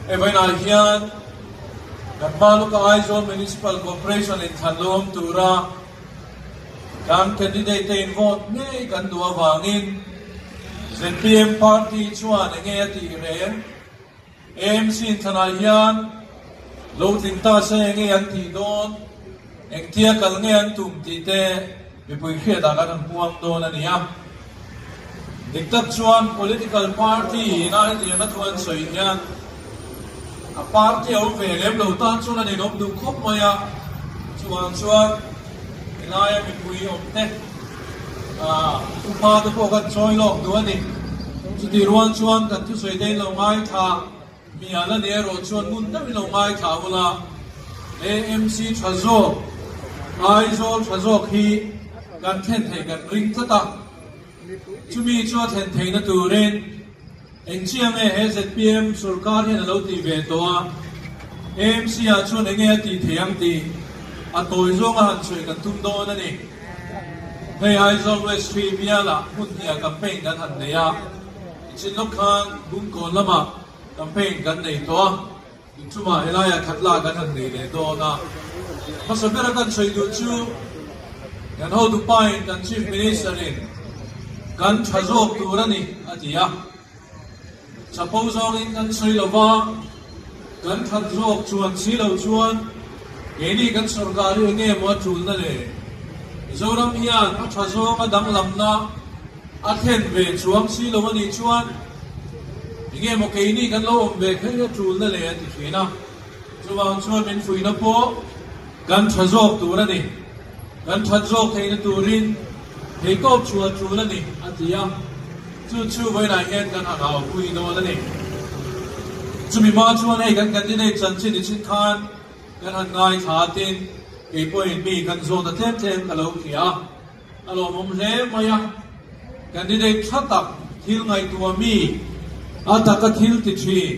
Hei vawiinah hian kan hma lawka Aizawl Municipal Corporation inthlan lo awm tura kan candidate te in vote ngei kan duh avangin zpm party chuan enge a tih reng? AMC inthlanah hian lo tling ta se enge an tih dawn, engtia kal nge an tum tih te mipui hriatah kan han puang dawn a ni a. Dik tak chuan political party ina hetiang a thu an sawi hian a party a awm ve lem lo tan chuan a ninawm duh khawp mai a, chuvang chuan helaia mipui awm te Thuhma te pawh kan chawi lawk duh a ni. Chutih rual chuan kan thusawi te in lo ngaithla mial a ni erawh chuan ngun deuhin lo ngaithla ula, AMC tha zawk, Aizawl tha zawk hi kan thlen theih kan ring tlat a. Chumi chu a thlen theihna turin Engchiang nge he zpm sorkar hian a lo tih ve tawh a, AMC ah chuan enge a tih theih ang tih a tawi zawnga han chhuih kan tum dawn a ni. Hei Aizawl West Tree bialah hmun hniah campaign kan han nei a, nichin lawk khan Bungkawn lamah campaign kan nei tawh a. Inchungah helaiah khatla kan han nei leh dawn a, hmasa bera kan sawi duh chu kan hotu pain kan Chief Minister in kan tha zawk tur a ni a ti a, chapo zawngin kan sawi lo va, kan that zawk chuan si lo chuan keini kan sorkar hi enge maw a tulna le? Mizoram hian a tha zawnga danglamna A thlen ve chuang si lo a nih chuan enge maw keini kan lo awm ve kher hi a tulna le a ti thin a, chuvang chuan min fuihna pawh kan tha zawk tur a ni, kan that zawk theihna turin theitawp chhuah tul a ni a ti a, chu chu vawiinah hian kan han aupui dawn a ni. Chumi hma chuan hei kan candidate chanchin i chhin khan kan han ngaithla tin kei pawhin mi kan zawt a tlem tlem ka lo hria a. A lawmawm hle mai a, candidate tha tak thil ngaihtuah mi a taka thil ti thin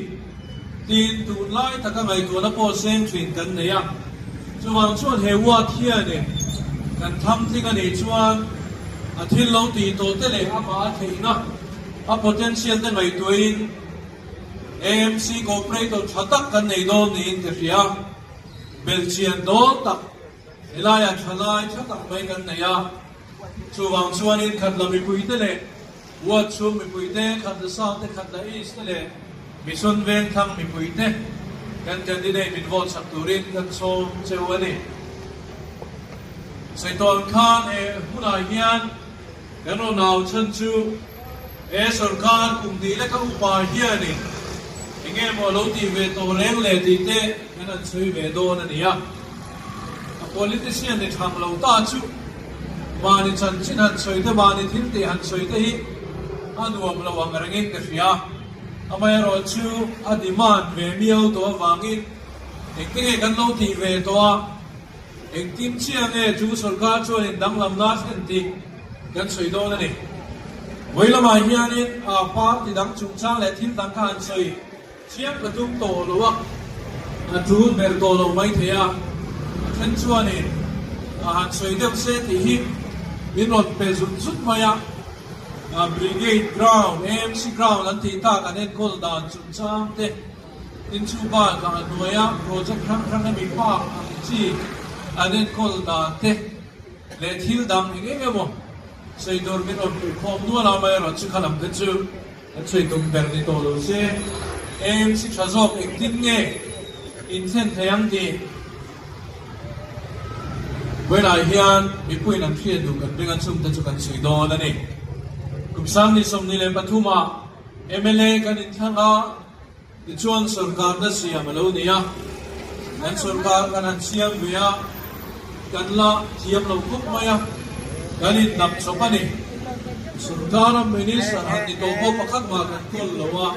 tiin tunlai taka ngaihtuahna pawh seng thin kan nei a, chuvang chuan he ward hianin kan thangtling a nih chuan a thil lo tih tawh te leh amah a theihna a potential te ngaihtuahin AMC cooperator tha tak kan nei dawn niin ka hria, belhchian dawn tak. Helaiah thalai tha tak mai kan nei a, chuvang chuanin Khatla mipuite leh Ward chhung mipuite, Khatla South te, Khatla East te leh Mission Vengthlang mipuite kan candidate min vote chak turin kan sawm cheu a ni. Saitawn khan he hmunah hian kan rawn au chhan chu he sorkar kum hnih leka upa hianin enge maw a lo tih ve tawh reng le tih te kan han sawi ve dawn a ni a. A politician ni thang lo ta chu mahni chanchin han sawi te, mahni thil tih han sawi te hi a nuam lo ang rengin ka hria. Amaherawh chu a demand ve miau tawh avangin engtin nge kan lo tih ve tawh a, engtin chiah nge chu sorkar chuan in danglam la thlen tih kan sawi dawn a ni. Vawi lamah hianin a party dang chungchang leh thil dang kha han sawi. Chiang ka tum tawh lo a, a tul ber tawh lo mai thei a, a then chuanin a han sawi deuh se tih hi min rawn pe zut zut mai a, Brigade Ground, AMC Ground an tih tak an enkawl dan chungchang te, tin chu bakah a hnuaia project hrang hrang hemi park ang chi an enkawl dan te leh thil dang eng eng emaw sawi tur min rawn puh khawm nual a, amaherawhchu chu kha lam te chu. Kan sawi tum ber ni tawh lo se, AMC tha zawk engtin nge in thlen thei ang tih vawilah hian mipuiin an hriat duh kan ring a, chungte chu kan sawi dawn a ni. Kum 2023 ah mla kan inthlang a. Tichuan sorkarna siam a lo ni a, kan sorkar kan han siam ve a, kan la thiam lo khawp mai a, kan indap chawp a ni. Sorkara Minister han ni tawh pawh pakhat mah kan kawl lo a,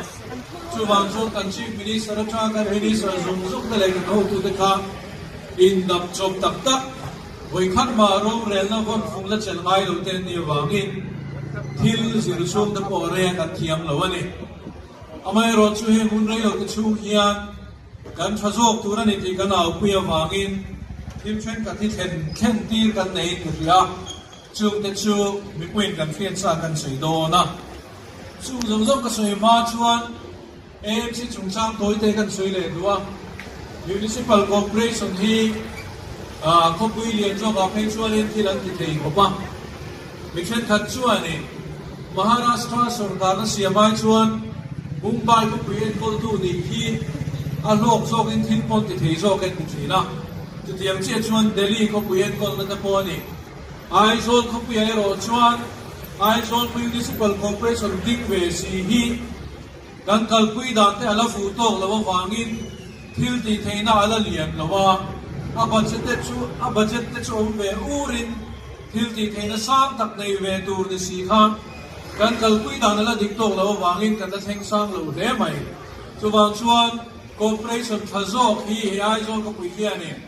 chuvang chuan kan Chief Minister atanga kan Minister zawng zawng te leh kan hotute kha indap chawp tak tak, vawikhat mah rorelna vawn fung la chelh ngai lo te an nih avangin thil zir chhungte pawh reng an thiam lo a ni. Amaherawh chu heng hun rei lote chhung hian kan tha zawk tur a ni tih kan aupui avangin thil thenkhat hi thlen thlen tir kan neiin ka hria. Chungte chu mipuiin kan hriat sa kan sawi dawn a. Chung zawng zawng ka sawi hma chuan. AMC chungchang tawite kan sawi leh duh a, Municipal Corporation hi khawpui lian zawkah phei chuanin thil an ti thei khawp a. Mi thenkhat chuanin Maharashtra sawrkarna siam ai chuan Mumbai khawpui enkawltu nih hi a hlawk zawkin thil pawn ti thei zawk en ti thin a. Chutiang chiah chuan Delhi khawpui enkawlna te pawh a ni. Aizawl khawpuiah erawh chuan Aizawl Municipal Corporation ding ve si hi kan kalpui dan te a la fuh tawk lo avangin thil tih theihna a la lian lo a, a budget te chu a budget te chu awm ve urin thil tih theihna sang tak nei ve tur ni si kha kan kalpui dan a la dik tawk lo avangin kan la thleng sang lo hle mai. Chuvang chuan Corporation tha zawk hi he Aizawl khawpui hianin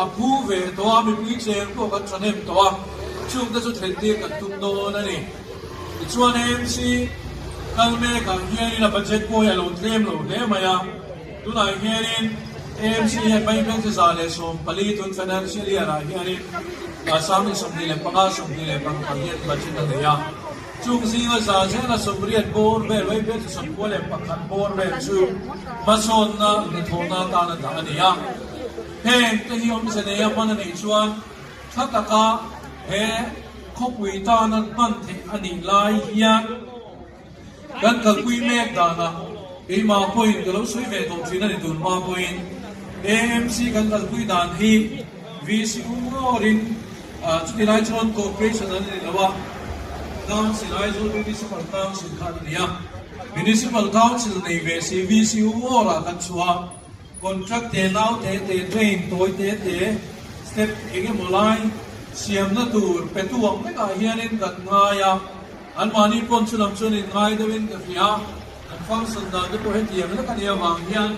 a phu ve tawh a, mipui cheng pawh kan thahnem tawh a, chungte chu thlentir kan tum dawn a ni. Tichuan AMC kal mekah hianin a budget pawh hi a lo tlem lo hle mai a, tunah hianin AMC hian Bible chi 114 tun financial year ah hianin 2025 26 hian budget a nei a. Chung zinga za zela 80 bawr vel vai vel chu 91 bawr vel chu hmasawnna hnathawhna atana dah a ni a. Heng te hi awmze neia hman a nih chuan tha taka he khawpui tana hman theih a nih lai hian kan kalpui mek danah keimah pawhin ka lo sawi ve tawh thin a ni tun hma pawhin AMC kan kalpui dan hi VC ungawrin Chuti lai chuan Corporation an ni lo a, Council, Aizawl Municipal Council kha an ni a. Municipal Council nei ve si VCU awrah kan chhuah a, contract te nau te te, drain tawi te te, step eng emaw lai siamna tur pe tu ang vekah hianin kan ngai a, anmahni pawn chu lam chuan inngai deuhin ka hria, an function dan te pawh hetiang lek a nih avang hian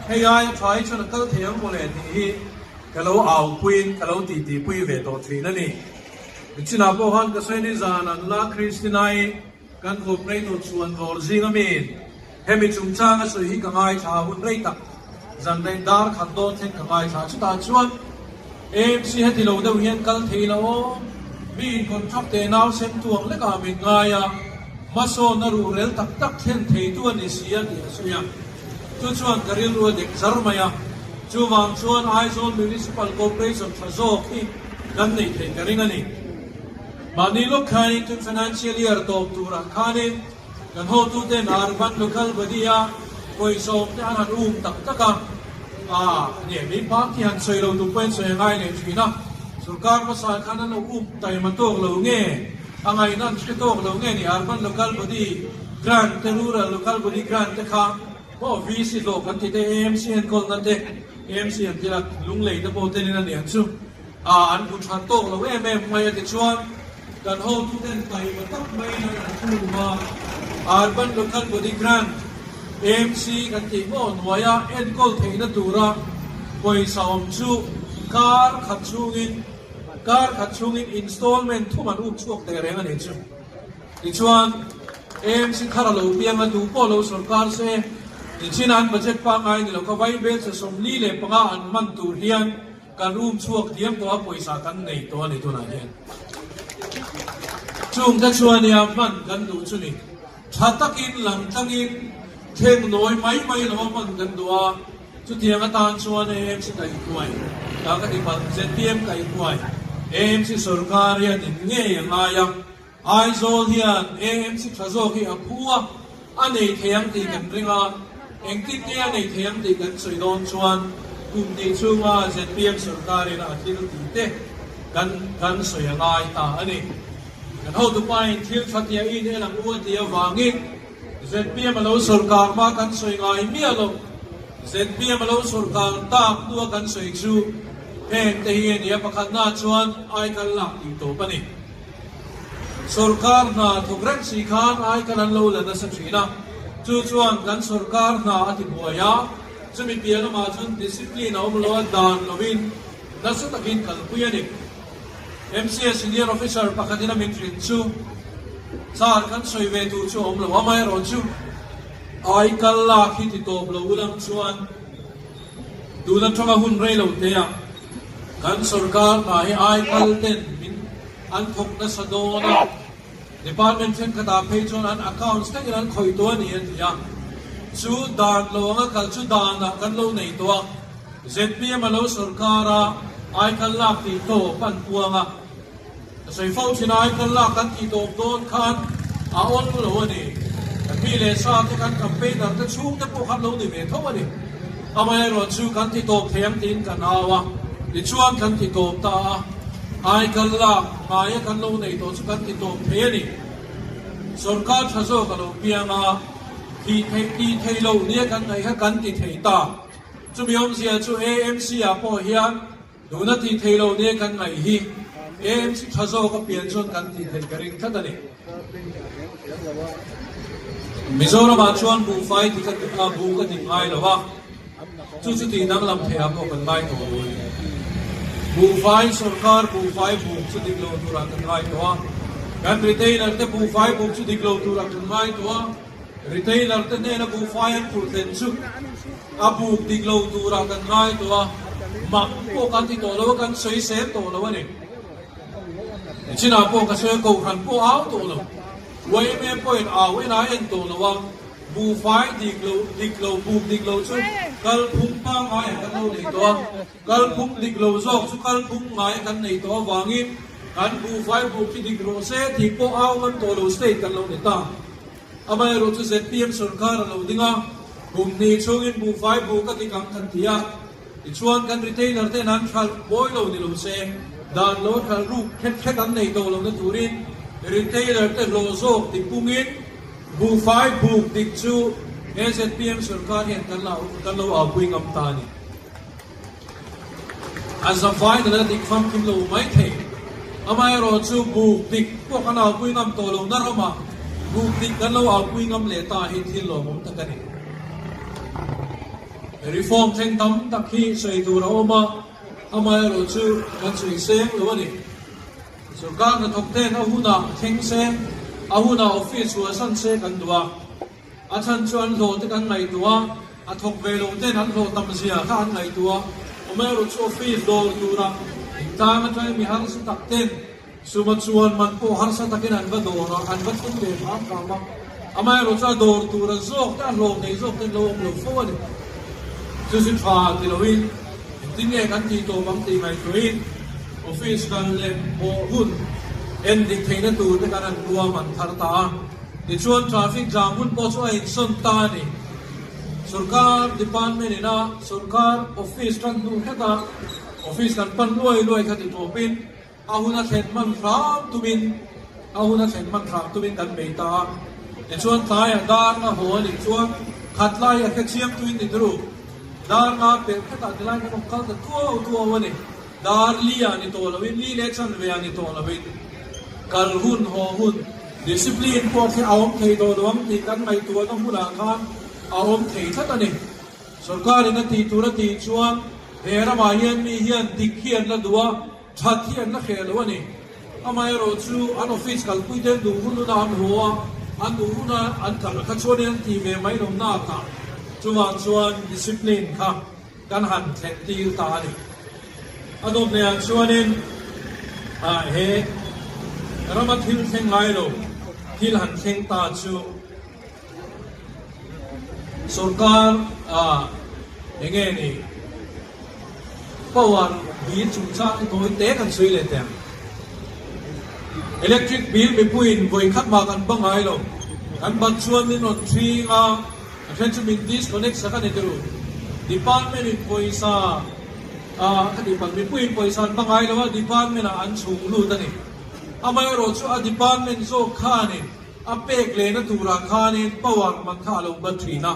hei aia tha hi chuan a kal thei ang mawle tih hi Ka lo aupuiin ka lo titipui ve tawh thin a ni. Chinah pawh khan ka sawi ni zan an la Christina-i kan cooperator chhuan vawr zing a miin hemi chungchang a sawi hi ka ngaithla hun rei tak zan rei dar khat dawn thleng ka ngaithla chutah chuan AMC heti lo deuh hian kal thei lo aw miin contract te nau sem tu ang lekah min ngai a hmasawn a ruhrel tak tak thlen theitu a ni si a tih a sawi a. Chu chuan ka rilru a dek zar mai a, chuvang chuan Aizawl Municipal Corporation tha zawk hi kan neih theih ka ring a ni. Mahni lawk khanin tun financial year tawp turah khanin kan hotuten Urban Local Body a pawisa awm te an han um tak tak a, aa nge mi party han sawi lo tu pawhin sawi a ngai leh thin a, sorkar hmasa khan an lo um taima tawk lo nge? A ngaihna an hre tawk lo nge ni Urban Local Body Grant te Rural Local Body Grant te kha maw VC hlawh kan ti te AMC enkawlna te AMC an ti la lunglei te pawh telin a niang chu a an bu tha tawk lo em em mai a tichuan kan hotu ten taima tak maiin an an um a Urban Local Body Grant AMC kan tih maw hnuaia enkawl theihna tura pawisa awm chu kar khat chhungin Kar khat chhungin installment thum an up chhuak teh reng a nih chu. Tichuan, AMC thar a lo piang a, duh pawh lo sawrkar se, nichin an budget pangngai ni lo kha vaibel che 45 an hman tur hian kan um chhuak diam tawh a, pawisa kan nei tawh a ni tunah hian. Chungte chuan nia hman kan duh chu ni. Tha takin lang tlangin thleng nawi mai mai lo a hman kan duh a. Chutiang atan chuan AMC kaihhruai, ta ka ti palh, zpm kaihhruai, AMC sorkar hian in ngei a ngai a, Aizawl hian AMC tha zawk hi a phu a, a nei thei ang tih kan ring a, engtin nge a nei thei ang tih kan sawi dawn chuan kum hnih chhunga zpm sorkarin a thil tih te kan kan sawi a ngai ta a ni. Kan hotupain thil tha tia in en ang u a tih avangin, Zpm a lo sawrkar hma kan sawi ngai miah lo. Zpm a lo sawrkar tak hnua kan sawi chu heng te hi a ni a, pakhatna chuan aikal lak tih tawp a ni. Sawrkar hna thawk reng si khan aikal an lo la nasa thin a, chu chuan kan sawrkar hna a ti buai a, chumi piah lamah chuan discipline a awm lo a, dan lovin nasa takin kalpui a ni. MCA Senior Officer pakhatin a mit rin chu car kan sawi ve tur chu a awm lo, amaherawhchu aikal lak hi ti tawp lo ulang chuan tun atanga hun rei lo te ah kan sorkar hna hi aikal ten min an thawk nasa dawn a, Department thenkhatah phei chuan an accounts thlengin an khawih tawh a ni a ti a. Chu dan lo anga kal chu danah kan lo nei tawh a, zpm a lo sawrkar a, aikal lak tih tawp an puang a. Ka sawi fo thin a, aikal lak kan tih tawp dawn khan a awn lo a ni. Kan mi leh sa te kan campaigner te chhung te pawh khan lo ni ve tho a ni. Amaherawhchu kan ti tawp thei ang tiin kan au a, tichuan kan ti tawp ta a, aikal lak hmaia kan lo nei tawh chu kan ti tawp thei a ni. Sawrkar tha zawk a lo piang a, thih theih tih theih loh nia kan ngaih kha kan ti thei ta. Chumi awmzia chu AMC ah pawh hian tuna tih theih loh nia kan ngaih hi AMC tha zawk a pian chuan kan tih theih ka ring tlat a ni. Mizoramah chuan buhfai ti ka buh ka dik ngai lo a. Chu chu tih danglam theih ah pawh kan ngai tawh lo a ni. Buhfai sawrkar buhfai buk chu dik lo turah kan ngai tawh a, kan retailer te buhfai buk chu dik lo turah kan ngai tawh a, retailer te hnena buhfai an phurh thlen chu a buk dik lo turah kan ngai tawh a, mak pawh kan ti tawh lo a, kan sawi sel tawh lo a ni. Nichinah pawh ka sawi a, kohhran pawh au tawh lo, yma pawhin au en a en tawh lo a. Buhfai dik lo, dik lo, buk dik lo chu kalphung pangngai kan lo nei tawh a, kalphung dik lo zawk chu kalphung ngai kan nei tawh avangin kan buhfai buk hi dik rawh se tih pawh au ngam tawh lo state kan lo ni ta. Amaherawh chu zpm sorkar a lo ding a, kum hnih chhungin buhfai buk a dik ang kan ti a, tichuan kan retailer ten an hralh mawi lo ni lo se, dan lo hralh ruk khet khet an nei tawh lohna turin retailer te hlawh zawk tipungin, Buhfai buk dik chu he zpm sorkar hian kan lo kan lo aupui ngam ta a ni. A zafai nana dik famkim lo mai thei. Amaherawh chu buk dik pawh kan aupui ngam tawh lo na ramah buk dik kan lo aupui ngam leh ta hi thil lawmawm tak a ni. Reform thleng tam tak hi sawi tur a awm a, amaherawh chu kan sawi seng lo a ni. Sorkar hnathawk ten a hunah thleng se, a hunah office chhuahsan se kan duh a. A chhan chu an hlawh te kan ngaihtuah a, a thawk ve lo ten an hlawh tam zia kha an ngaihtuah a. Awmairawh chu office dawr tura intlang atangin mi harsa tak ten suma chuan man pawh harsa takin an va dawr a, an va thleng ve hram hram a. Amaherawh chu a dawr tura zawk te, a hlawh nei zawk ten lo awm lo fo a ni. Chu chu tha ti loin engtin nge kan tih tawp ang tih ngaihtuahin office kal leh hawh hun en dik theihna tur te kan han ruam an thar ta a. Tichuan traffic jam hun pawh chu a insawn ta a ni. Sorkar department ina sorkar office tan hnu hleka office kan pan luai luai kha ti tawpin, A hun a thlen hman hram tumin a hun a thlen hman hram tumin kan bei ta a. Tichuan tlaiah dar nga haw a nih chuan khat lai a hre chiang tuin ni turu. Dar nga pelh khatah tilai kan awm kal ta tuau tuau a ni. Dar li ah ni tawh loin li leh chanve ah ni tawh loin kal hun haw hun discipline pawh khi a awm thei tawh lo ang tih kan ngaihtuahna hmunah khan a awm thei tlat a ni. Sorkarin a tih tur a tih chuan he ramah hian mi hian dik hi an la duh a, that hi an la hreh lo a ni. Amaherawh chu an office kalpui te an duh hun huna an haw a, an duh huna an kal kha chuanin an tih ve mai lo nakah chuvang chuan discipline kha kan han thlen tir ta a ni. A dawt lehah chuanin he rama thil thleng ngai lo thil han thleng ta chu, Sorkar ah eng nge ni power bill chungchang hi tawi te kan sawi leh teh ang. Electric bill mipuiin vawi khat mah kan ba ngai lo. Kan bat chuan min rawn thing a, a then chu min disconnect sak a ni turu. Department in pawisa ah ka tih palh mipuiin pawisa an ba ngai lo a, department ah an chhung lut a ni. Amaherawh chu a department zawk khanin A pek lehna turah khanin power man kha a lo bat thin a,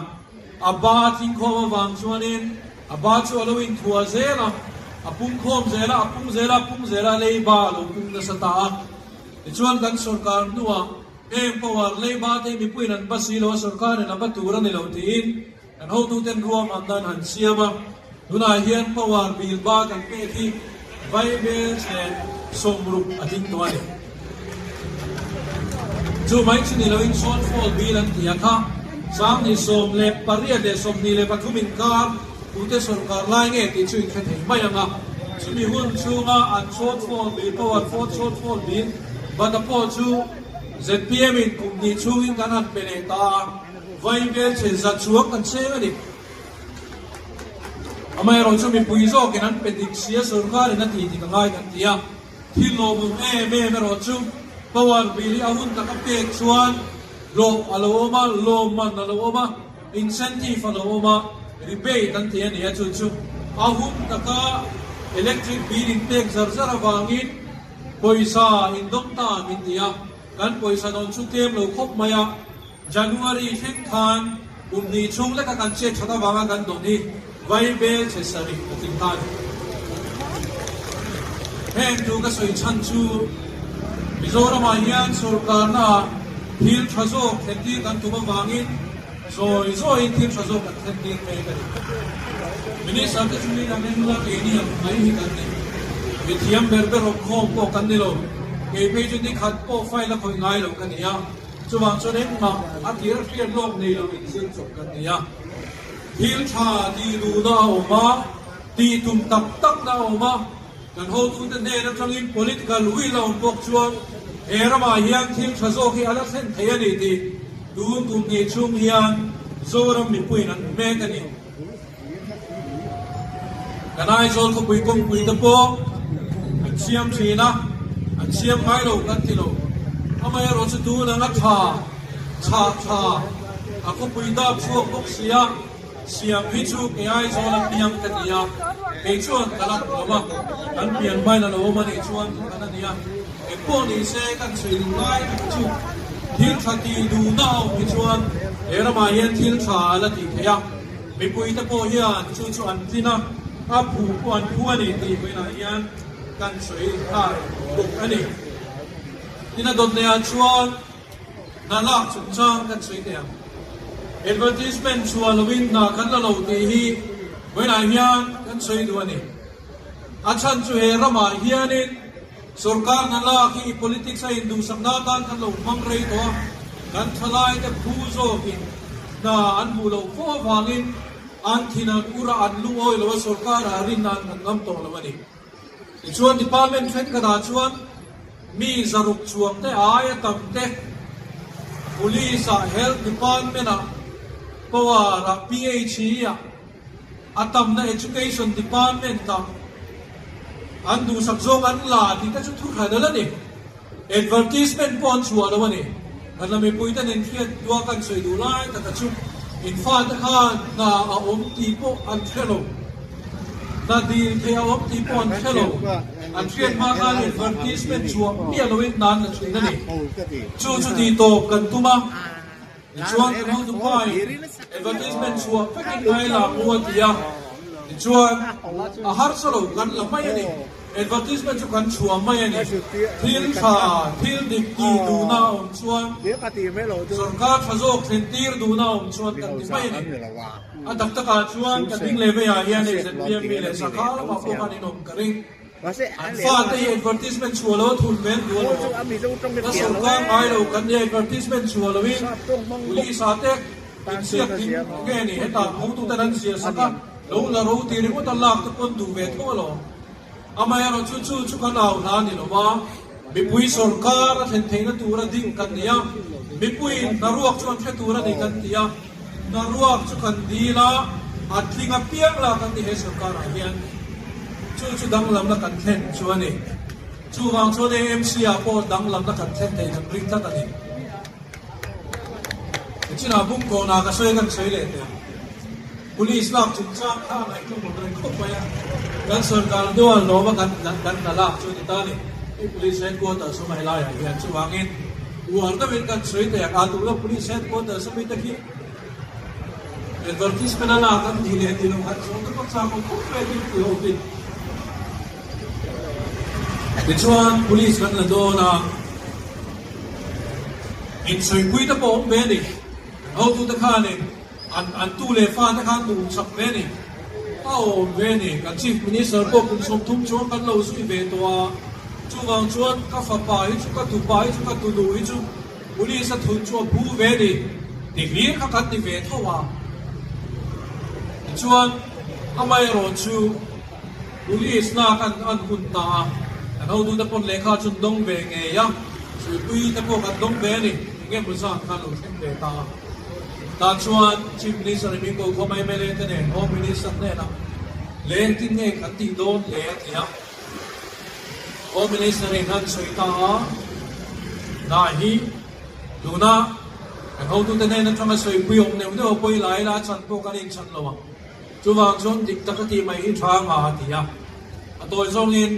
a ba thingkhawm avang chuanin a ba chu a lo inthuah zel a, a pungkhawm zel a, a pung zel a, a pung zel a, lei ba a lo pung nasa ta a. Tichuan kan sorkar hnuah heng power lei ba te mipuiin an ba si lo a, sorkarin a ba tur a ni lo tiin kan hotuten ruahman dan han siam a, tunah hian power bill ba kan pek hi Vaibel leh sawmruk a tling tawh a ni. Chu mai chu ni loin shortfall bill an ti a kha, 2018 leh 23 inkar tute sawrkar lai nge tih chu inhre thei mai ang a. Chumi hun chhunga an shortfall bill power fourth shortfall bill bata pawh chu zpm in kum hnih chhungin kan han pe leh ta a. Vaibelchhe 100 chuang kan cheng a ni. Amaherawhchu mipui zawkin an pe dik sia sorkarin a tih dik a ngai kan ti a, thil lawmawm em em erawh chu power bill hi a hun taka pek chuan hlawh a lo awm a, lawmman a lo awm a, incentive a lo awm a, rebate an ti a ni a, chu chu a hun taka electric bill in pek zar zar avangin pawisa in dawng ta min ti a, kan pawisa dawn chu tlem lo khawp mai a. January thleng khan kum hnih chhung leka kan chet that avanga kan dawn hi Vaibel chhe sarih a tling ta a ni. Heng thu ka sawi chhan chu Mizoramah hian sorkarnaah thil tha zawk thlentir kan tum avangin zawi zawiin thil tha zawk kan thlentir mek a ni. Minister te chungin an enla keini ang mai hi kan ni. Mithiam ber ber awmkhawm pawh kan ni lo. Kei phei chu nikhat pawh file a khawih ngai lo ka ni a. Chuvang chuan engmah a tir a hriat lawk nei lo in zir chawp kan ni a. Thil tha tih duhna a awm a, tih tum tak takna a awm a, kan hotute hnen atangin political will a awm bawk chuan he ramah hian thil tha zawk hi a la thlen thei a ni tih tun kum hnih chhung hian Zoram mipuiin an hmu mek a ni. Kan Aizawl khawpui kawngpui te pawh an siam thin a, an siam ngai lo kan ti lo. Amaherawh chu tun anga tha, chhah tha, a khawpui dap chhuak bawk si a, siam hi chu kei Aizawl a piang ka ti a, kei chuan ka la hmu lo a, kan pian hmain a lo awm a nih chuan kan a ni a, engpawh ni se kan sawi duh lai tak chu thil tha tih duhna a awm hi chuan he ramah hian thil tha a la tih theih a. Mipuite pawh hian chu chu an tlin a, a phu pawh an phu a ni tih vawiinah hian kan sawi nghal bawk a ni. Tin a dawtneiah chuan hna lak chungchang kan sawi thei ang. Advertisement chhuah loin hna kan la lo tih hi vawiinah hian kan sawi duh a ni. A chhan chu he ramah hianin sorkar hna lak hi politics a induhsakna atan kan lo hmang rei tawh a, kan thalaite phu zawkin hna an hmuh loh fo avangin an thin an ur a, an lungawi lo a, sorkarah rinna an ngam ngam tawh lo a ni. Tichuan department thenkhatah chuan mi 600 chuang te aia tam te Police-ah, Health Department-ah, Power-ah, PHE-ah, A tamna Education Department-ah an duhsak zawng an la tih te chu thu hran al a ni. Advertisement pawh an chhuah lo a ni. Kan la mipuite nen hriat dua kan sawi duh lai taka chu in fate khan hna a awm tih pawh an hre lo. Hna dil theih a awm tih pawh an hre lo. An hriat hma khan advertisement chhuah miah loin hna an la thin a ni. Chu chu tih tawp kan tum a. Tichuan ka hmang dupai advertisement chhuah vekin ngai la mu a ti a, tichuan a harsa lo kan la mai a ni, advertisement chu kan chhuah mai a ni, thil tha, thil dik tih duhna a awm chuan sorkar tha zawk thlen tir duhna a awm chuan kan ti mai a ni. A tak takah chuan ka ding leh veiah hian hei ZPM leh Sakha lamah pawh khan inawm ka ring. An fate hi advertisement chhuah lo a thun men duh alawm. Ka sorkar ngai lo kan nia advertisement chhuah lo in police ah te inziak ding nge ni hetah hotuten an ziah sak a lo la ro tih ringawt a lak te pawn duh ve tho alawm. Amaherawh chu chu chu kan au hna ni lo a mipui sorkar a thlen theihna tura ding kan ni a mipuiin hnaruak chu an hre tur a ni kan ti a hnaruak chu kan dil a a tling apiang la kan ni he sorkar ah hian. Chu chu danglamna kan thlen chu a ni. Chuvang chuan AMC ah pawh danglamna kan thlen thei kan ring tlat a ni. Nichinah Bungkawnah ka sawi kan sawi leh teh ang. Police lak chungchang kha a ngaihtuah awm reng khawp mai a. Kan sorkar hnuah lawma kan kan hna lak chu a ni ta a ni. Hei Police Headquarters awm a helaiah hian chuvangin uar deuhin kan sawi teh ang. A duhlo Police Headquarters ami te khi Advertisement a lak an tih leh tih loh han zawh te pawh chak awm khawp mai a tin tih ho tin. Tichuan police kan la dawn a, insawipuite pawh awm ve a ni. Kan hotute khanin an an tu leh fate khan duh chak ve a ni. A awm ve a ni. Kan Chief Minister pawh kum 30 chuang kan lo zui ve tawh a, chuvang chuan ka fapa hi chu ka tupa hi chu ka tunu hi chu Police a thun chu a bu ve ni ti hlir kha kan ti ve tho a. Tichuan amaherawh chu Police lak an an hun ta a, kan hotute pawn lehkha chu an dawng ve ngei a, Suipui te pawh kan dawng ve a ni, enge maw zat khan lo thleng ve ta a. Tah chuan Chief Minister in min ko khawm a, mla te nen Home Minister hnenah le engtin nge kan tih dawn le a ti a. Home Minister in an sawi ta a, hna hi tuna kan hotute hnen atanga sawipui awm neuh neuh a pawi lai la chan pawh kan inchan lo ang. Chuvang chuan dik tak a tih mai hi tha nga a ti a. A tawi zawngin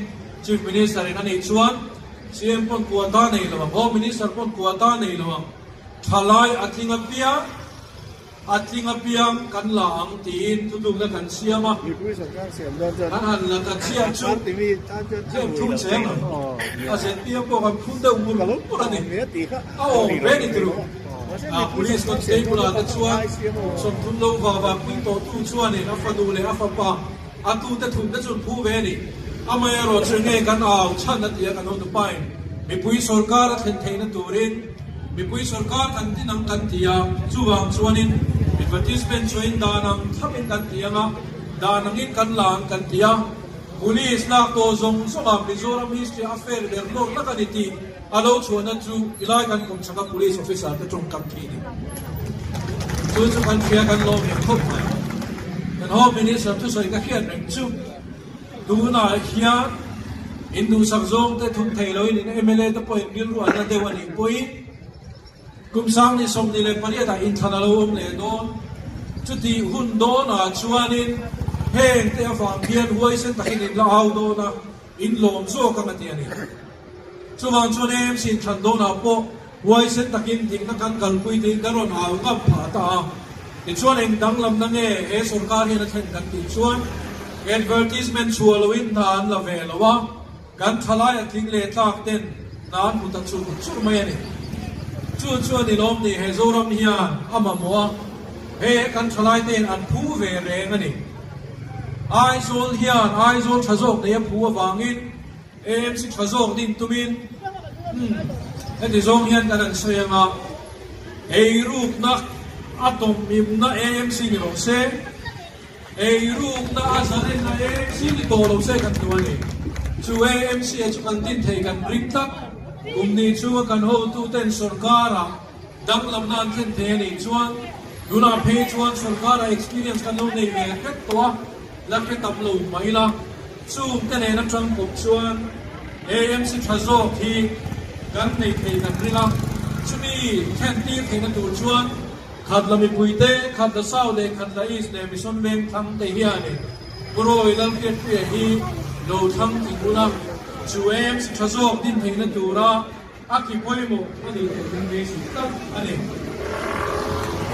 Chief Minister in a nih chuan CM pawn quota nei lo ang, Home Minister pawn quota nei lo ang, thalai a tling apiang a tling apiang kan la ang tiin thutlukna kan siam a. Kan han la ta chiah chu zep thum cheng ang, a ZPM pawh kan phun deuh ngur ngur a ni. A awm ve ni turu. A police constable ah te chuan 30 lo va va pui tawh tu chuanin a fanu leh a fapa a tute thum te chu an phu ve a ni. Amaherawh chu nge kan au chhan a ti a kan hotu pain mipui sorkar a thlen theihna turin mipui sorkar kan tin ang kan ti a, chuvang chuanin advertisement chuain dan ang thlapin kan ti ang a, dan angin kan la ang kan ti a. Police lak tawh zawng zawngah Mizoram history a fair ber lawk lak a ni tih A lo chhuahna chu ilai kan kum chhaka police officer te tawngkam khi a ni. Chu chu kan hria kan lawm leh khawp mai. Kan Home Minister thusawi ka hriat reng chu tunah hian in duhsak zawng te thum thei loin in mla te pawhin rilru an la deuh a nih pawhin kum 2028 ah inthlan a lo awm leh dawn. Chutih hun dawnah chuanin heng te avang hian huaisen takin in la au dawn a, in lawm zawk ang a ti a ni. Chuvang chuan AMC inthlan dawnah pawh huaisen takin dikna kan kalpui tiin kan rawn au ngam phah ta a. Tichuan eng danglamna nge he sorkar hian a thlen kan tih chuan advertisement chhuah loin hna an la ve lo a, kan thalai a tling leh tlak ten hna an hmu ta chur chur mai a ni. Chu chuan i lawm ni he Zoram hian a mamawh a, he kan thalai te'n an phu ve reng a ni. Aizawl hian Aizawl tha zawk nei a phu avangin AMC tha zawk din tumin umm heti zawng hian kan han sawi ang a, eirukna a tawmhimna AMC ni lo se, eirukna a zalenna AMC ni tawh lo se kan duh a ni. Chu AMC a chu kan din thei kan ring tlat. Kum ni chunga kan hotuten sorkara danglamna an thlen thei a nih chuan tunah phei chuan sorkara experience kan lo nei ve hret tawh a, la hre tam lo mai la. Chung te nen atang kawp chuan AMC tha zawk hi kan nei thei kan ring a, chumi thlen tir theihna tur chuan Khatla mipuite, Khatla South leh Khatla East leh Mission Veng thlang te hianin Purawi Lalhriatpuia hi lo thlang tling ula, chu AMC tha zawk din theihna tura A ki pawimawh a nih theih kan beisei tak a ni.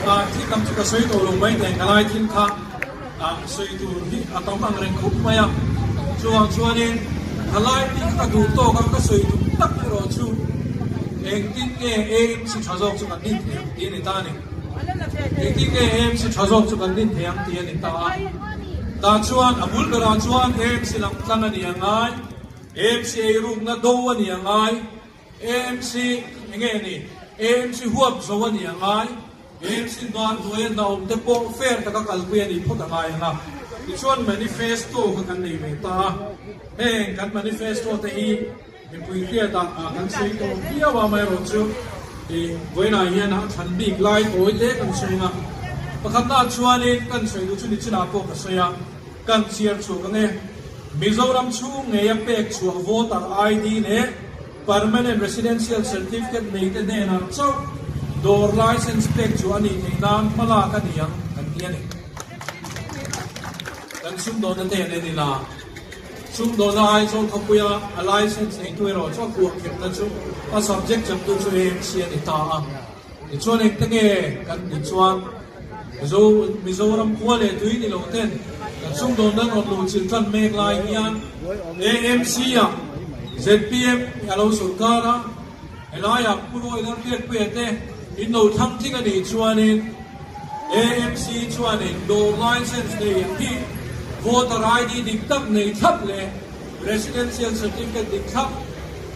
Ah, thil tam chu ka sawi tawh lo mai teh, ka lai thil kha ah sawi tur hi a tam ang reng khawp mai a. Chuvang chuanin ka lai bik ka duh tawk a, ka sawi tum tak erawh chu engtin nge AMC tha zawk chu kan din thei ang tih a ni ta a ni. Engtin nge AMC tha zawk chu kan din thei ang tih a ni ta a. Tah chuan a bul berah chuan AMC lam tlang a ni a ngai. AMC eirukna do a ni a ngai, AMC enge a ni, AMC huap zo a ni a ngai, AMC hnuai hnuaia hna awm te pawh fair taka kalpui a nih phawt a ngai ang a. Tichuan manifesto kha kan nei ve ta a, heng kan manifesto te hi mipui hriatah kan sawi tawh viau a, amaherawhchu ih vawiinah hian a thlan bik lai tawi te kan sawi ang a. Pakhatnaah chuanin kan sawi duh chu nichinah pawh ka sawi a. Kan chhiar chhuak ang e. Mizoram chhung ngeia pek chhuah voter ID leh Permanent Residential Certificate neite hnenah chauh dawr licence pek chhuah a nih theih nan hmalak a ni ang kan ti a ni. Kan sumdawnna te an en ila, sumdawnna Aizawl khawpuia a licence neitu erawh chu a kuah kherhna chu a subject chaptu chu AMC a ni ta a. Tichuan engte nge kan tih chuan Mizo Mizoram khua leh tui ni lo ten kan sumdawn dan rawn luh chilh tan mek lai hian AMC ah zpm a lo sawrkar a, helaiah Pu Roy Lalhriatpuia te in lo thlang tling a nih chuanin AMC chuanin dawr license nei ang hi voter ID dik tak nei thlap leh residential certificate dik thlap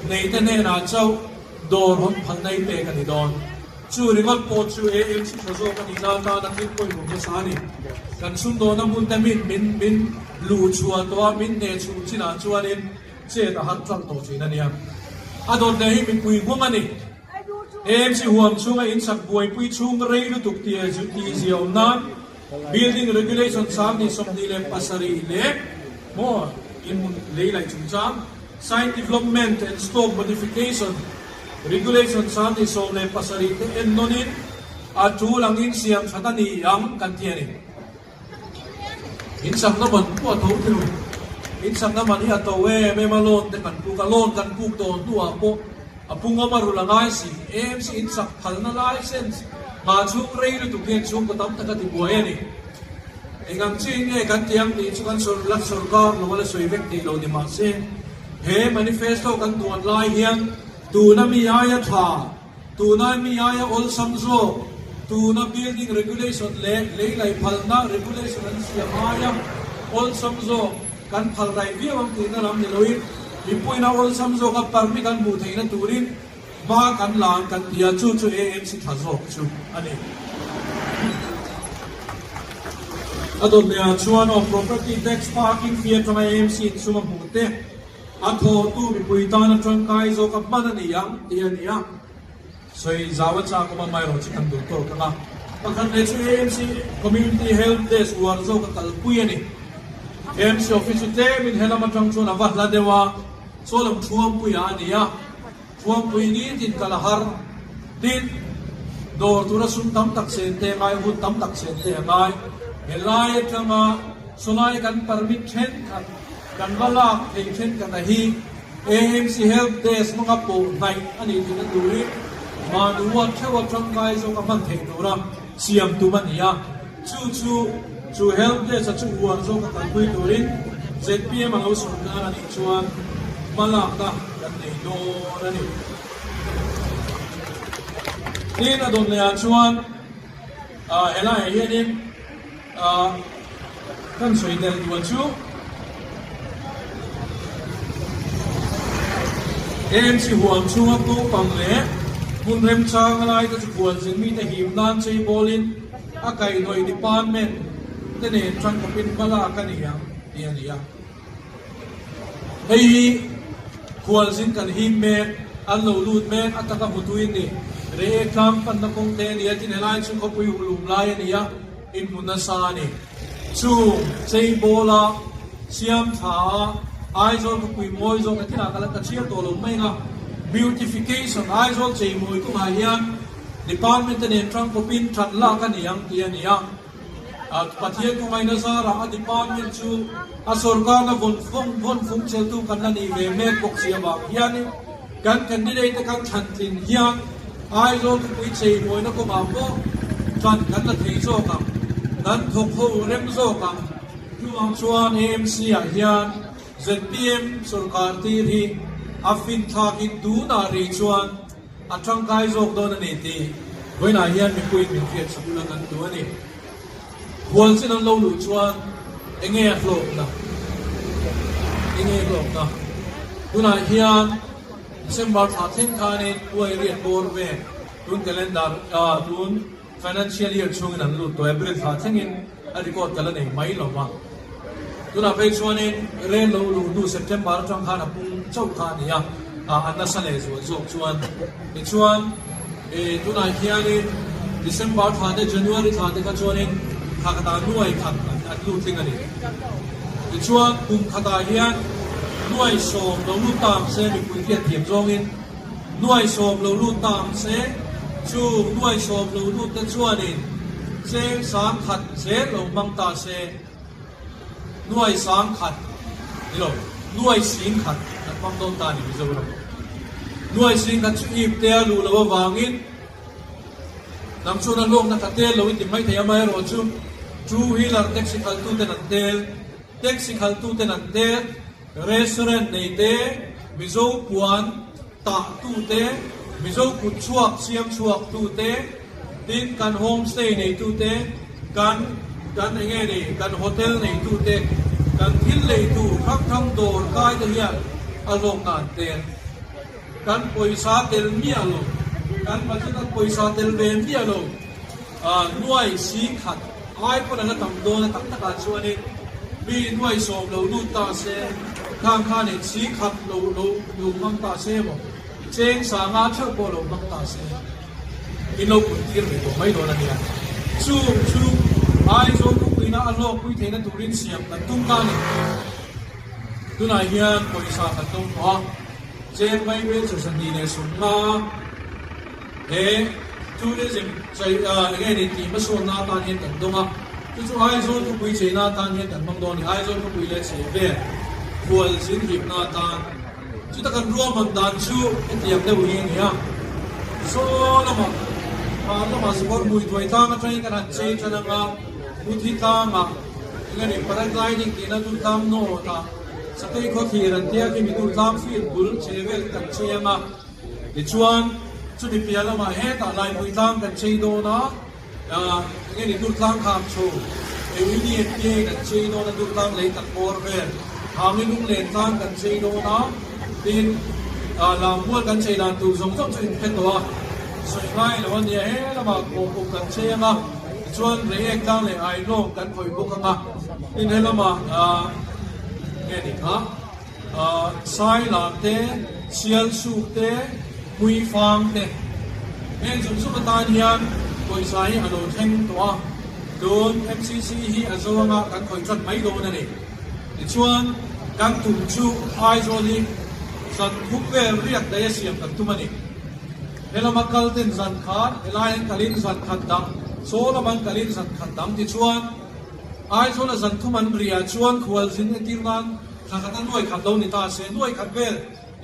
nei te hnenah chauh Dawr hawn phalna i pek a ni dawn. Chu ringawt pawh chu AMC tha zawk a nihna atana thil pawimawh hmasa a ni. Kan sumdawna hmun te min min min luh chhuah tawh a, min hneh chhuh chinah chuanin chet a har tlang tawh thin a nia. A dawt leh hi mipui nghawng a ni. AMC huam chhunga insak buaipui chhung rei lutuk tih ziaawm nan Building Regulation 2027 leh maw inhmun lei laih chungchang, Site Development and Slope Modification Regulation 2017 te ennawnin a tul angin siam that a ni ang kan ti a ni. Insakna man pawh a to thei lo. Insakna man hi a to em em a, loan te kan puk a, loan kan puk dawn hnuah pawh a pungawm a rul a ngai si. AMC insak phalna license hma chhung rei lutuk hian chhungkaw tam tak a ti buai a ni. Eng ang chiin nge kan ti ang tih chu kan la sorkar lo a la sawi vek thei lo ni mahse, he manifesto kan duan lai hian tuna mi aia tha, Tuna mi aia awlsam zawk, tuna building regulation leh lei laih phalna regulation an siam aia awlsam zawk kan phal raih viau ang tihna lam ni loin mipuina awlsam zawka permit an hmuh theihna turin hma kan la ang kan ti a, chu chu AMC tha zawk chu a ni. A dawt lehah chuan aw property tax parking fee atanga AMC insum a hmuh te, A thawhtu mipui tana tangkai zawk a hman a ni ang tih a ni a, sawi zau a chak awm a, amaherawh chu kan duh tawk ang a. Pakhat leh chu AMC Community Health Desk uar zawk a kalpui a ni. AMC office chu tlemin helam atang chuan a va hla deuh a, chaw lam thuampuiah a ni a, thuampui nitin kal a har. Tin, dawr tura sum tam tak sen te a ngai, hun tam tak sen te a ngai. Helai atanga sawlai kan permit thenkhat, Kan va lak thei thenkhat a hi AMC Help Desk hmanga pawh hnaih a nih theihna turin mahni uat theuh a tangkai zawk a hman theih tura siam tum a ni a. Chu chu chu Help Desk a chu uar zawk a kalpui turin zpm a lo sawrkar a nih chuan hmalakna kan nei dawn a ni. Tin, a dawn lehah chuan helaiah hianin Kan sawi tel duah chu AMC huam chhunga naupang leh hmun remchang a laite chu khualzin mite him nan cheibawlin a kaihhnawih department te nen tangkawpin hma lak a ni ang tih a ni a. Hei hi khualzin kan him mek, an lo lut mek a taka hmutuin ni. Reiek tlang panna kawng te a ni a, tin helai chu khawpui hulum lai a ni a, inhmu nasa a ni. Chung cheibawla siam tha a, Aizawl khawpui mawi zawk a thilah ka la ta chhiar tawh lo mai ang a, beautification Aizawl cheimawi kawngah hian department te nen tangkawpin that lak a ni ang tih a ni a. Pathian khawngaihna zarah a department chu a sorkarna vawn vawn fung cheltu kan la nih ve mek bawk si avang hianin kan candidate te kan thlan tlin hian Aizawl khawpui cheimawina kawngah pawh tan kan la thei zawk ang, kan thawk ho rem zawk ang. Chuvang chuan AMC ah hian zpm sorkar tir hi a finthlakin tunah rih chuan A tangkai zawk dawn a ni tih vawiinah hian mipuiin min hriat sak ula kan duh a ni. Khual chin an lo luh chuan enge a hlawkna? Enge a hlawkna? Tunah hian December thla thleng khanin uai riat bawr vel tun calendar tun Financial year chhungin an lut tawh April thla thlengin a record ka la nei mai lo va. Tunah phei chuanin rel lo luh hnu September atang khan a pung chauh kha a ni a, a nasa leh zual zawk chuan. Tichuan tunah hianin December thla te January thla te kha chuanin thla khatah nuai khat an lut tling a ni. Tichuan kum khatah hian nuai sawm lo lut ta ang se mipui hriatthiam zawngin, Nuai sawm lo lut ta ang se, chu nuai sawm lo lut te chuanin cheng sang khat zel lo hmang ta se, nuai sang khat ni lo, nuai sing khat an hmang dawn ta a ni Mizoram. Nuai sing khat chu ip te a luh loh avangin nang chuan a hlawkna kha tel lo i ti mai thei amaherawhchu two wheeler taxi khaltuten an tel, taxi khaltuten an tel, Restaurant nei te, Mizo puan tah tu te, Mizo kut chhuak siam chhuak tu te, tin kan homestay nei tu te, kan kan eng nge ni kan hotel nei tu te, kan thil lei tu hrang hrang dawr kai te hian a hlawk dan tel. Kan pawisa tel miah lo, kan budget a pawisa tel ve miah lo, nuai sing khat ai pawn a la tam dawn a tak takah chuanin mi nuai sawm lo lut ta se, khang khanin sing khat lo lo lo hmang ta se emaw, cheng sanga theuh pawh lo hmang ta se. In lo pun tir ve tawh mai dawn a nia. Chung chu Aizawl khawpuina a hlawkpui theihna turin siam kan tum ta a ni. Tunah hian pawisa kan dawng tawh a, cheng mai hmelchhe 250 he tourism chei eng nge ni tih hmasawnna atan hian kan dawng a, chu chu Aizawl khawpui cheina atan hian kan hmang dawn a ni. Aizawl khawpui leh chei vel khual zin hipna atan. Chuta kan ruahman dan chu hetiang deuh hi a ni a, Saw lamah hmar lamah Sakawr hmui thuai tlang atangin kan han chei tan anga, Muthi tlangah eng a ni paragliding tihna dur tlang nawtah Sakei khawthlir an tia khi mi dur tlang field bul che vel kan chei anga, tichuan chumi piah lamah hetah Laipui tlang kan chei dawn a, eng nge ni dur tlang kham chho UDMPA kan chei dawn a dur tlang lei tak bawr vel Hangi lunglen tlang kan chei dawn a, tin lammual kan chei dan tur zawng zawng chu inhre tawh a, sawi ngai lo a nia he lamah kawngpuk kan chei anga tichuan Reiek tlang leh Ailawng kan khawih bawk anga tin he lamah nge ni kha Sailam te, Sialsuk te, Hmuifang te heng zawng zawng atan hian pawisa hi a lo thleng tawh a, tun MCC hi a zo anga kan khawih tan mai dawn a ni. Tichuan kan tum chu Aizawl hi zan thum vel riak daih a siam kan tum a ni. He lama kal ten zan khat, helai an kalin zan khat dang, saw lama an kalin zan khat dang tichuan Aizawla zan thum an riah chuan khualzin entir nan thla khat a nuai khat lo ni ta se, nuai khat vel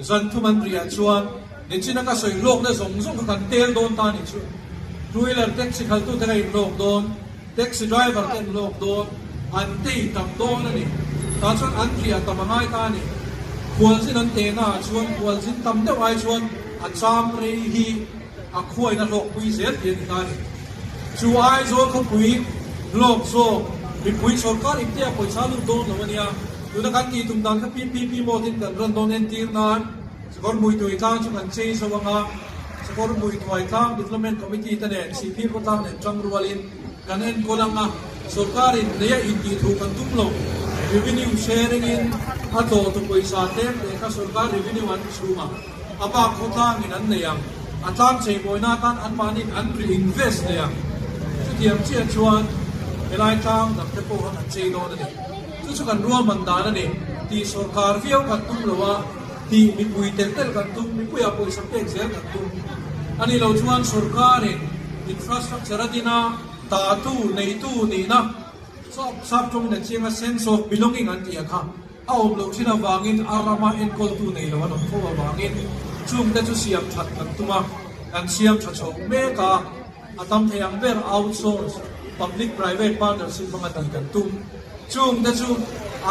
zan thum an riah chuan nichina ka sawi hlawkna zawng zawng kha kan tel dawn ta ni chu. Two wheeler taxi khaltute ka inhlawk dawn, taxi driver te an hlawk dawn, an tei tam dawn a ni. Tah chuan an riah tam a ngai ta a ni. Khualzin an tehna ah chuan khualzin tam deuh ai chuan a cham rei hi a khuaina hlawkpui zel tih a ni ta a ni. Chu Aizawl khawpui hlawk zawk mipui sawrkar ipte a pawisa lut dawn lo a nia. Tuna kan tih tum dan kha PPP mode in kan rawn dawn entir nan Sakawr Muituai tlang chu kan chei zo ang a, Sakawr Muituai tlang Development Committee te nen Sihphir khawtlang nen tang rualin kan enkawl ang a, sawrkarin neia intih thu kan tum lo. Revenue sharing in a tlawhtu pawisa tlem leh kha sawrkar revenue an chhum a. A bak khawtlangin an nei ang, a tlang cheimawina atan anmahniin an reinvest nei ang. Chutiang chiah chuan helai tlang dangte pawh kha kan chei dawn a ni. Chu chu kan ruahman dan a ni. Tih sawrkar viau kan tum lo a, tih mipui tel tel kan tum, mipuiah pawisa pek zel kan tum. A nih loh chuan sawrkarin infrastructure a din a, tatu, neitu nihna, sap tawngin a chiang a, sense of belonging an tih ang kha, A awm loh thin avangin a rama enkawltu nei lo an awm fo avangin chungte chu siam that kan tum a, kan siam tha chho mek a, a tam thei ang ber outsource, public private partnership hmanga tih kan tum. Chungte chu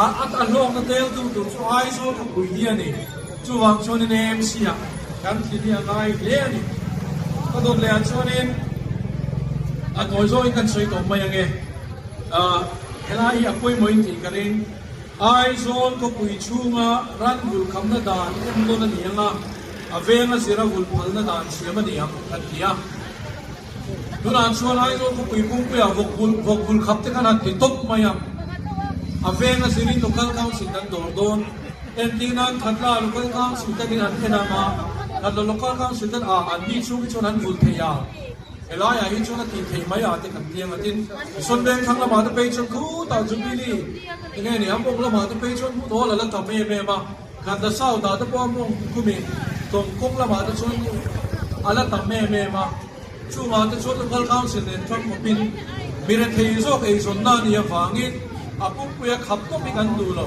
a a hlawkna teltu tur chu Aizawl khawpui hi a ni. Chuvang chuanin AMC ah kan thil hi a ngai hle a ni. Ka dawt leh ah chuanin a tawi zawngin kan sawi tawh mai ange. Helai hi a pawimawhin tih ka ring. Aizawl khawpui chhunga ran vul khamna dan ennawn a ni ang a, a venga zira vul phalna dan siam a ni ang kan ti a. Tunah chuan Aizawl khawpui pumpuiah vawk vul vawk vul khap te khan han ti tawp mai ang. A venga zirin Local Council kan dawr dawn. Entir nan Khatla Local Council ten in han en ang a, Khatla Local Council ten a an mi chhung hi chuan an vul thei a. Helaiah hi chuan a tih theih mai a te kan ti ang a, tin Sawnbeng thlang lamah te phei chuan khutah Jubilee enge ni a mawng lamah te phei chuan hmun awl a la tam em em a, Khatla South ah te pawh a mawng khumi Tawngkawng lamah te chuan a la tam em em a, chungah te chuan Local Council nen tang khawpin mi rethei zawk eizawnna a nih avangin a pumpuia khap tawp hi kan duh lo,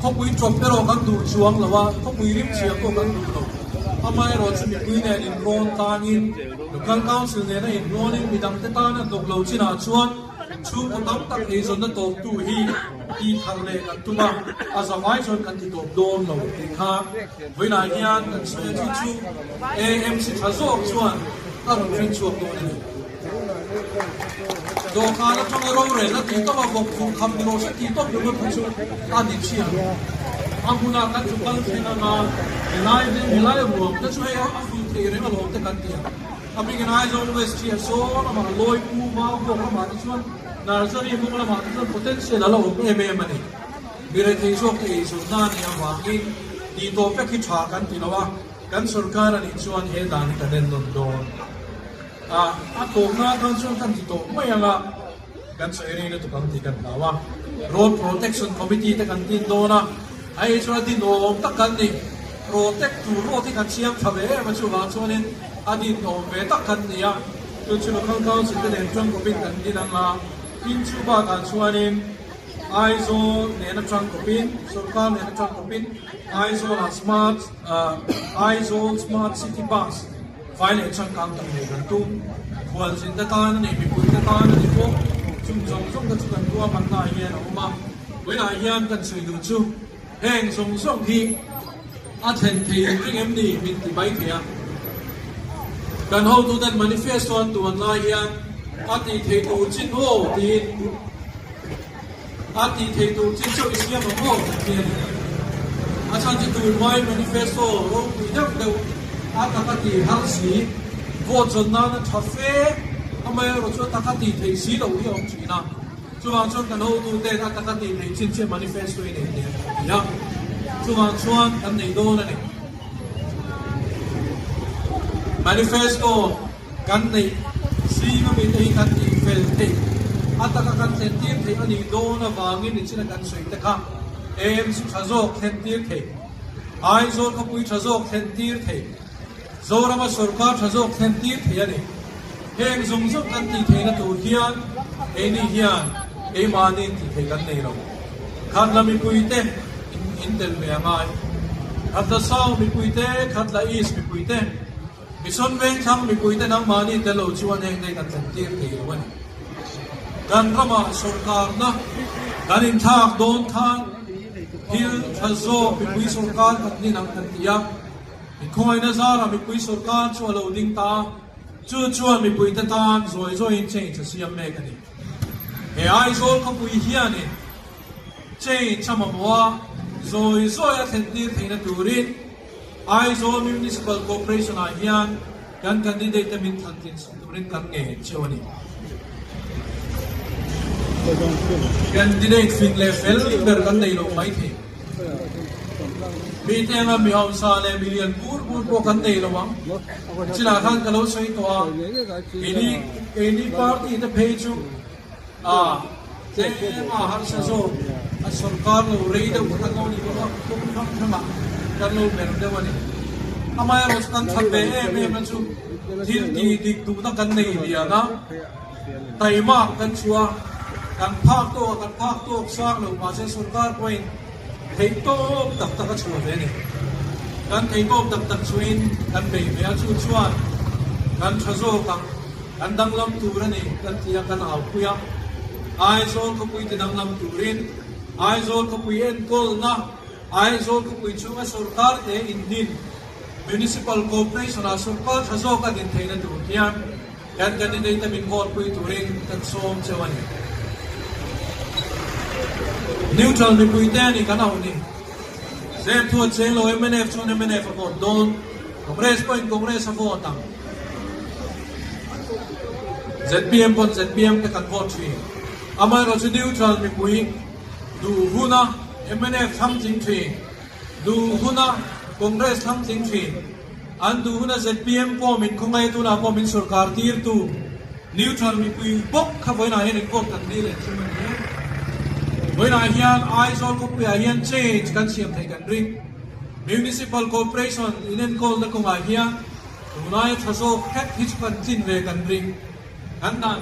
khawpui tawp erawh kan duh chuang lo a, khawpui rimchhia pawh kan duh lo, amaherawh chu mipui nen inrawn tangin. Local Council nena inhnualin midangte tana hnawk lo chinah chuan chhungkaw tam tak eizawnna tawptu hi tih thar leh kan tum a, a zavai chuan kan ti tawp dawn lo tih kha vawiinah hian kan sawi a, chu chu AMC tha zawk chuan a rawn rin chhuak dawn a ni. Dawhkan atanga rorelna tih tawp a vawk khum kham ni rawh se tih tawp ringawt kha chu a ni chiah lo. A hmunah kan chu kal thleng anga helai veng helai ruang te chu hei a ful thei reng alawm te kan ti ang. A bik in Aizawl West hi a sawn lamah Lawipu Mau bawk lamah te chuan Nursery bawk lamah te chuan potential a la awm em em a ni. Mi rethei zawk te eizawnna a nih avangin tih tawp vek hi tha kan ti lo a, kan sorkar a nih chuan he dan hi kan ennawn dawn. A tawpna atan chuan kan ti tawh mai ang a, kan sawi rei lutuk ang tih kan hlau a. Road Protection Committee te kan din dawn a, hei chuan a din awm tak kan ni. Protect tur road hi kan siam tha ve em a, chuvang chuanin a din awm ve tak kan ni a. Chu chu Local Council te nen tangkawpin kan din ang a, tin chu bakah chuanin Aizawl nena tangkawpin, sorkar nena tangkawpin Aizawlah Smart Aizawl Smart City Bus Vai leh changkang tak nei kan tum. Khualzin te tan a ni, mipui te tan a ni bawk. Chung zawng zawng te chu kan ruahmanna ah hian a awm a. Vawiinah hian kan sawi duh chu heng zawng zawng hi a thlen thei ring em ni min ti mai thei a. Kan hotuten manifesto an tuan lai hian a tih theih tur chin aw tiin A tih theih tur chin chauh i siam ang aw tih hi a ni. A chhan chu tunhmai manifesto ropui deuh deuh a tak a tih har si, vote zawn nana tha fe amaherawh chu a tak a tih theih si loh hi a awm thin a. Chuvang chuan kan hotuten a tak a tih theih chin chiah manifesto i nei teh a ti a. Chuvang chuan kan nei dawn a ni. Manifesto. Kan neih zing ami te hi kan tih fel theih, a taka kan thlen tir theih a nih dawn avangin nichina kan sawi te kha AMC tha zawk thlen tir theih, Aizawl khawpui tha zawk thlen tir theih, Zorama sawrkar tha zawk thlen tir theih a ni. Heng zawng zawng kan tih theihna tur hian keini hian keimahni tih theih kan nei lo. Khatla mipuite in tel ve a ngai. Khatla South mipuite, Khatla East mipuite. Mission Vengthlang mipuite nangmahni tel lo chuan heng te kan thlen tir thei lo a ni. Kan ramah sawrkarna kan inthlak dawn khan thil tha zawk mipui sawrkar kan din ang kan ti a, mikhawngaihna zarah mipui sawrkar chu a lo ding ta a, chu chuan mipuite tan zawi zawiin change a siam mek a ni. He Aizawl khawpui hianin change a mamawh a, zawi zawi a thlen tir theihna turin, Aizawl Municipal Corporation ah hian kan candidate te min thlan tlin chhung turin kan nge cheu a ni. Candidate fing leh fel ber kan nei lo mai thei. Mi te anga mi hausa leh mi lian bur bur pawh kan nei lo ang. Chinah khan ka lo sawi tawh a, keini keini party te phei chu a tlem a harsa zawk a sawrkar lo rei deuh kha kan lo ni bawk a, kawng hrang hrangah kan lo mer deuh a ni. Amaherawh chu kan that ve em em na chu thil tih dik duhna kan nei lian a, taimak kan chhuah a, kan phak tawk a kan phak tawk sang lo mahse sawrkar pawhin theihtawp tak tak a chhuah ve a ni. Kan theihtawp tak tak chhuahin kan bei ve a, chu chuan kan tha zawk ang. Kan danglam tur a ni kan ti a, kan aupui a. Aizawl khawpui ti danglam turin Aizawl khawpui enkawlna, Aizawl khawpui chhunga sawrkar te inhnin, Municipal Corporation ah sawrkar tha zawk a din theihna tur hian kan candidate te min vote pui turin kan sawm cheu a ni. Neutral mipui te a ni kan auh ni. Zep thu a cheng lo mnf chuan mnf a vote dawn, Congress pawhin Congress a vote ang. Zpm pawn zpm te kan vote thin. Amaherawhchu neutral mipui duh huna mnf thlang tling thin, duh huna Congress thlang tling thin, an duh huna zpm pawh min khawngaih tunah pawh min sawrkar tirtu neutral mipui bawk kha vawiinah hian in vote kan dil leh thung a ni e. Vawiinah hian Aizawl khawpuiah hian change kan siam theih kan ring. Municipal Corporation inenkawlna kawngah hian Tunlaia tha zawk hret hi chu kan tlin ve kan ring. Kan dan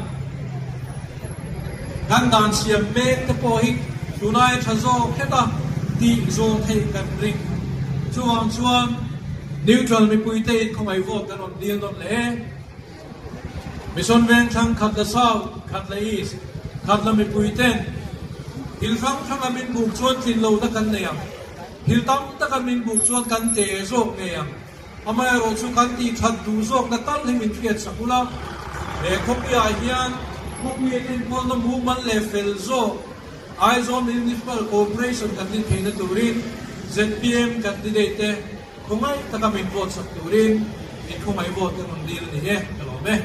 kan dan siam mek te pawh hi tunlaia tha zawk hret a tih zawh theih kan ring. Chuvang chuan neutral mipuite in khawngaih vote kan rawn dil nawn leh e. Mission Vengthlang Khatla South, Khatla East, Khatla mipuiten thil hrang hranga min buk chuan tlin lohna kan nei ang. Thil tam taka min buk chuan kan te zawk ngei ang. Amaherawh chu kan tih that duh zawkna tal hi min hriat sak ula, he khawpuiah hian khawpui an enkawlna mumal leh fel zawk Aizawl Municipal Corporation kan din theihna turin zpm candidate te khawngaih taka min vote sak turin min khawngaih vote kan rawn dil a ni e, ka lawm e.